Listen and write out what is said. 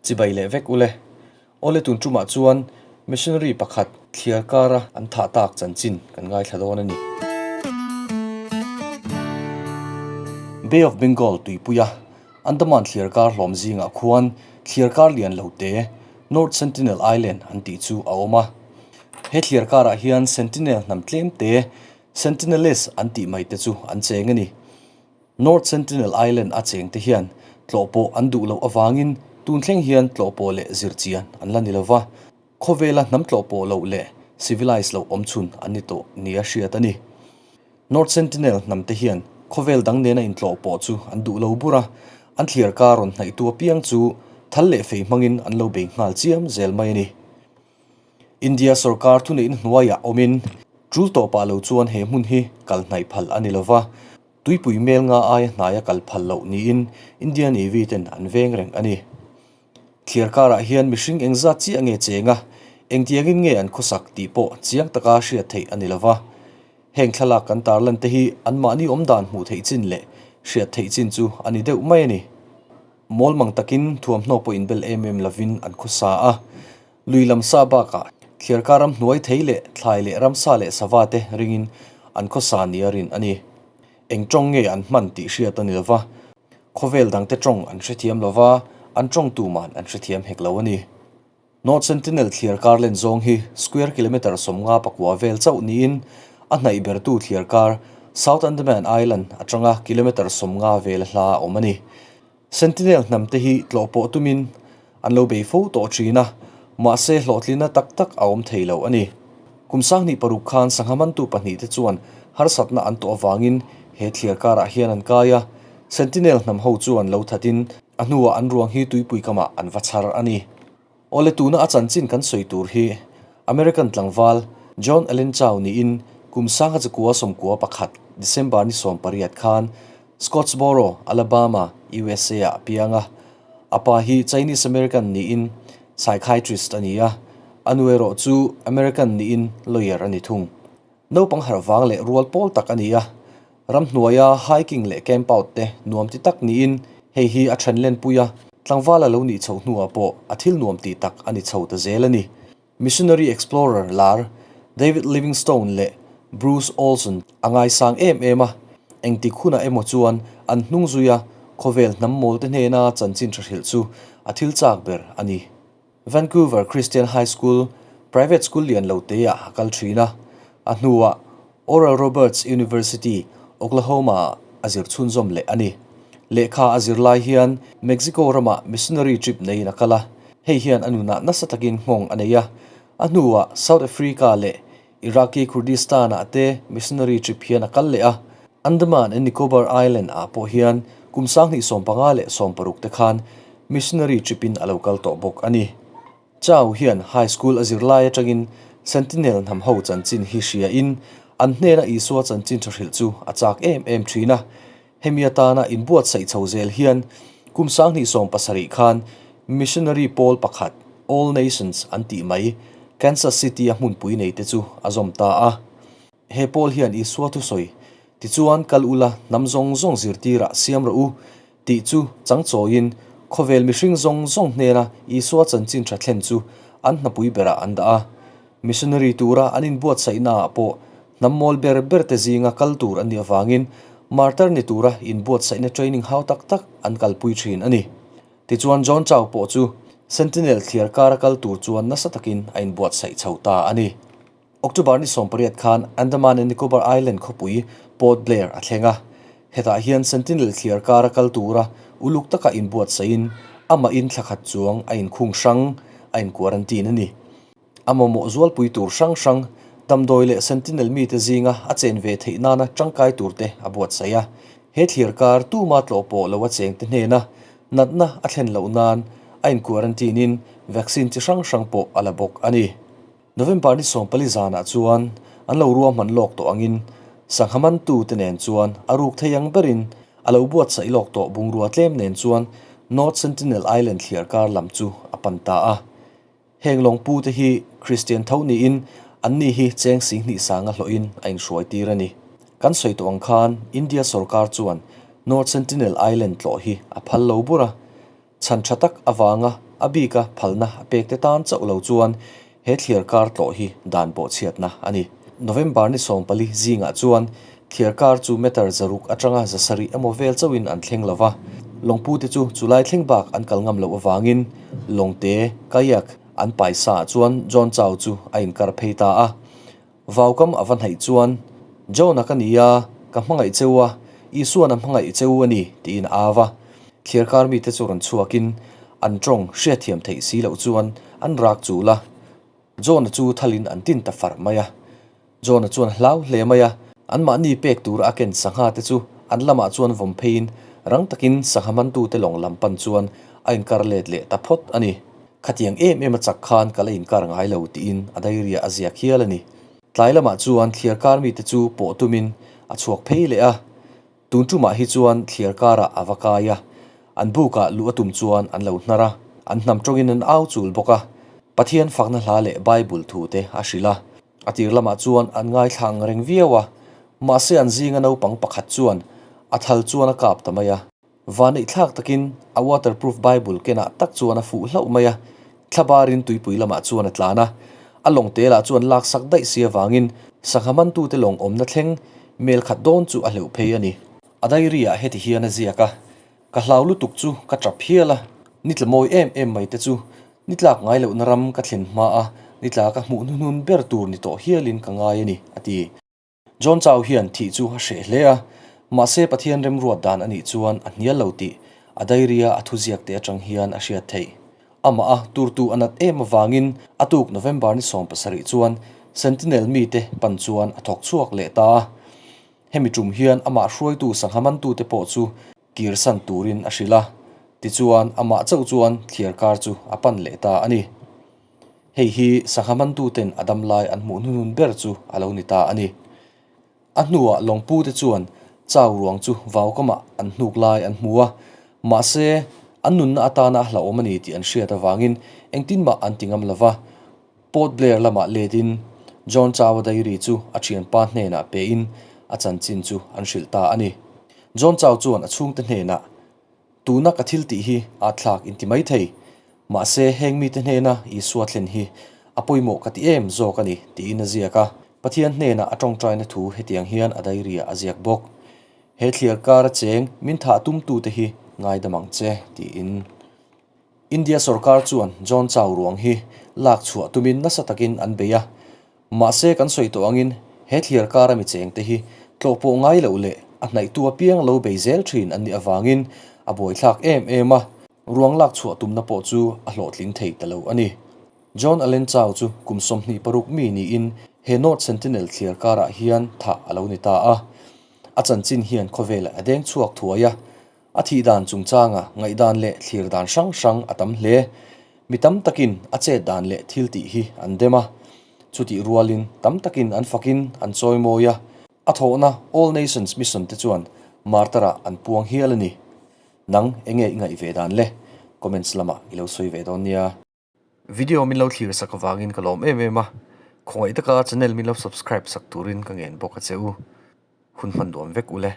Chibai leh vek ule. Awle tun tumah chuan missionary pakhat thliar kara an thah tak chanchin kan ngaithla dawn a ni. Bay of Bengal tuipuia Andaman thliar kar hlawm zingah khuan thliar kar lian lo te North Sentinel Island an tih chu a awm a. He thliar karah hian Sentinel hnam tlem te Sentinelese an tih mai te chu an cheng a ni. North Sentinel Island a cheng te hian tlawh pawh an duh loh avangin tun thleng hian tlawh pawh leh zir chian an la ni lo va, khawvela hnam tlawh pawh loh leh civilized loh awm chhun an ni tawh nia hriat a ni. North Sentinel hnam te hian khawvel dang nena intlawh pawh chu an duh lo bur a, an thliar kar rawn hnaihtu apiang chu thal leh fei hmangin an lo bei nghal chiam zel mai a ni. India sorkar thuneihna hnuaiah awmin tul tawpah lo chuan he hmun hi kal hnaih phal a ni lo va, tuipui mel nga aia hnaia kal phal loh niin India Navy ten an veng reng a ni. Thliar karah hian mihring engzat chiah nge cheng a, engtiangin nge an khawsak tih pawh chiang taka hriat theih a ni lo va. Heng thlalak kan tarlan te hi anmahni awmdan hmuh theih chin leh hriat theih chin chu a ni deuh mai a ni. Mawlmang takin thuamhnaw pawh inbel em em lovin an khawsa a. Lui lam sa bakah thliarkar ram hnuai thei leh thlai leh ramsa leh sava te ringin an khawsa nia rin a ni. Eng tawng nge an hman tih hriat a ni lova, khawvel dangte tawng an hrethiam lova, an tawng tuman an hrethiam hek lo a ni. North Sentinel thliarkar len zawng hi square kilometre 50 pakua vel chauh niin a hnaih bertu thliarkar South Andaman Island atanga kilometre 50 vel hla a awm a ni. Sentinel hnam te hi tlawh pawh tumin an lo bei fo tawh thin a, mahse hlawhtlinna tak tak a awm thei lo a ni. Kum sanghnih paruk khan sangha mantu pahnihte chuan harsatna an tawh avangin he thliar karah hian an kai a, Sentinel hnam ho chuan lo thatin a hnuah an ruang hi tuipui kamah an va chhar a ni. Awle tuna a chanchin kan sawi tur hi American tlangval John Allen Chau niin kum sangha chakua sawmkua pakhat December ni 18 khan Scottsboro, Alabama, USA ah a piang a. A pa hi Chinese American niin psychiatrist a ni a, a nu erawh chu American niin lawyer a ni thung. Naupang harh vang leh rual pawl tak a ni a, ramhnuaia hiking leh camp out te nuam ti tak niin hei hi a then lenpui a, tlangval a lo nih chhoh hnuah pawh a thil nuam tih tak a ni chho ta zel a ni. Missionary explorer lar David Livingstone leh Bruce Olson a ngaisang em em a, engtik hunah emaw chuan an hnung zui a, khawvel hnam mawl te hnena chanchin tha hrilh chu a thil chak ber a ni. Vancouver Christian High School, private school lian lo te ah a kal thin a, a hnuah Oral Roberts University, Oklahoma ah a zir chhunzawm leh a ni. Lehkha a zir lai hian Mexico ramah missionary trip neiin a kal a, hei hian a nunah nasa takin nghawng a nei a, a hnuah South Africa leh Iraqi Kurdistan ah te missionary trip hian a kal leh a, Andaman and Nicobar Island ah pawh hian kum 2015 leh 16 te khan missionary trip in a lo kal tawh bawk a ni. Chau hian high school a zir lai atangin Sentinel hnam ho chanchin hi hria in an hnena Isua chanchin tha hrilh chu a chak em em thin a. Hemi atana inbuatsaih chho zel hian kum 2017 khan missionary pawl pakhat All Nations an tih mai Kansas City a hmunpui nei te chu a zawm ta a. He pawl hian Isua thusawi, Tichuan kal ula hnam zawng zawng zirtirah siam rawh u, tih chu changchawiin khawvel mihring zawng zawng hnena Isua chanchin tha thlen chu an hnapui berah an dah a. Missionary tura an inbuatsaihnaah pawh hnam mawl ber ber te zinga kal tur an nih avangin martar ni tura inbuatsaihna training hau tak tak an kalpui thin a ni. Tichuan John Chau pawh chu Sentinel thliar kara kal tur chuan nasa takin a inbuatsaih chho ta a ni. October ni 18 khan Andaman and Nicobar Island khawpui Port Blair a thleng a, hetah hian Sentinel thliar kara kal tura uluk taka inbuatsaihin amahin thla khat chuang a inkhung hrang a in quarantine a ni. A mamawh zualpui tur hrang hrang, damdawi leh Sentinel mite zinga a chen ve theih nana tangkai turte a buatsaih a. He thliar kar tuma tlawh pawh lo a chengte hnena natna a thlen loh nan a in quarantine in vaccine chi hrang hrang pawh a la bawk a ni. November ni 14 zanah chuan an lo ruahman lawk tawh angin sangha mantute nen chuan a ruk thei ang berin a lo buatsaih lawk tawh bungrua tlem nen chuan North Sentinel Island thliar kar lam chu a pan ta a. Heng lawngpu te hi Kristian tho niin anni hi cheng 20,000 sanga hlawhin a inhruai tir a ni. Kan sawi tawh ang khan India sorkar chuan North Sentinel Island tlawh hi a phal lo bur a, chhan tha tak avanga a bika phalna a pek te tan chauh lo chuan he thliarkar tlawh hi dan bawhchhiatna a ni. November ni 14 zingah chuan thliarkar chu meter 600 atanga 700 emaw vel chauhin an thleng lo va, lawngpute chu chulai thleng bak an kal ngam loh avangin lawngte, kayak, an paisa ah chuan John Chau chu a inkar phei ta a. Vaukam a va hnaih chuan, John-a ka ni a, ka hmangaih cheu a, Isua'n a hmangaih cheu a ni, tiin a au a. Thliarkar mite chu rawn chhuakin an tawng hriatthiam theih si loh chuan an rak chul a. John-a chu thalin an tin ta farh mai a. John-a chuan hlau hle mai a, anmahni pek tura a ken sangha te chu an lamah chuan vawm pheiin rang takin sangha mantute lawng lam pan chuan a inkar let leh ta phawt a ni. Khatiang em em a chak khan ka la inkar ngai lo tiin a dairia a ziak hial a ni. Tlai lamah chuan thliar kar mite chu pawh tumin a chhuak phei leh a. Tun tumah hi chuan thliar karah a va kai a, an bukah luh a tum chuan an lo hnar a, an hnam tawngin an au chul bawk a. Pathian fakna hla leh Bible thu te a hrilh a. A tir lamah chuan an ngaithla ang reng viau a, mahse an zinga naupang pakhat chuan a thal chuan a kap ta mai a. Vaneihthlak takin a waterproof Bible kenah tak chuan a fuh hlauh mai a, thlabarin tuipui lamah chuan a tlan a. A lawng te lah chuan laksak daih si avangin sangha mantute lawng awmna thleng mel khat dawn chu a hleuh phei a ni. A diary ah heti hian a ziak a, Ka hlau lutuk chu ka tap hial a, ni tla mawi em em mai te chu ni tlak ngai lohna ram ka thlen hma a, ni tla ka hmuh hnuhnun ber tur ni tawh hialin ka ngai a ni, a ti. John Chau hian thih chu a hreh hle a, mahse Pathian remruat dan a nih chuan a hnial lo tih a diary-a a thuziak te atang hian a hriat theih. Amah a turtu a nat em avangin a tuk November ni 17 chuan Sentinel mite pan chuan a thawk chhuak leh ta a. Hemi tum hian amah hruaitu sangha mantute pawh chu kirsan turin a hrilh a, tichuan amah chauh chuan thliarkar chu a pan leh ta a ni. Hei hi sangha mantuten a dam lai an hmuh hnuhnun ber chu a lo ni ta a ni. A hnuah lawngpute chuan chau ruang chu vaukamah an hnuk lai an hmu a, mahse an nunna atana a hlauhawm a ni tih an hriat avangin engtin mah an ti ngam lo va. Port Blair lamah letin John Chaua diary chu a thianpa hnenah pein a chanchin chu an hrilh ta a ni. John Chau chuan a chhungte hnenah Tuna ka thil tih hi a thlak inti mai thei. Mahse, heng mite hnena Isua thlen hi a pawimawh ka ti em zawk a ni, tiin a ziak a. Pathian hnena a tawngtaina thu hetiang hian a diary-ah a ziak bawk. He thliar kara cheng min thah tumtute hi ngaidam ang che, tiin. India sorkar chuan John Chau ruang hi lak chhuah tumin nasa takin an bei a. Mahse kan sawi tawh angin he thliar kara mi chengte hi tlawh pawh ngai loh leh a hnaihtu apiang lo bei zel thin an nih avangin a buaithlak em em a, ruang lak chhuah tumna pawh chu a hlawhtling thei ta lo a ni. John Allen Chau chu kum 26 mi niin he North Sentinel thliar karah hian thah a lo ni ta a. A chanchin hian khawvelah a deng chhuak thuai a, A thih dan chungchanga ngaihdan leh thlir dan hrang hrang a tam hle. Mi tam takin a chet dan leh thil tih hi an dem a. Chutih rualin tam takin an fakin an chawimawi a. A thawhna All Nations Mission te chuan martar-ah an puang hial a ni. Nang enge i ngaih ve dan le? Comments lamah i lo sawi ve dawn nia. Video min lo thlir sak avangin ka lawm em em a, khawngaih taka channel min lo subscribe sak turin ka ngen bawk a che u. Hun hman nuam vek u le.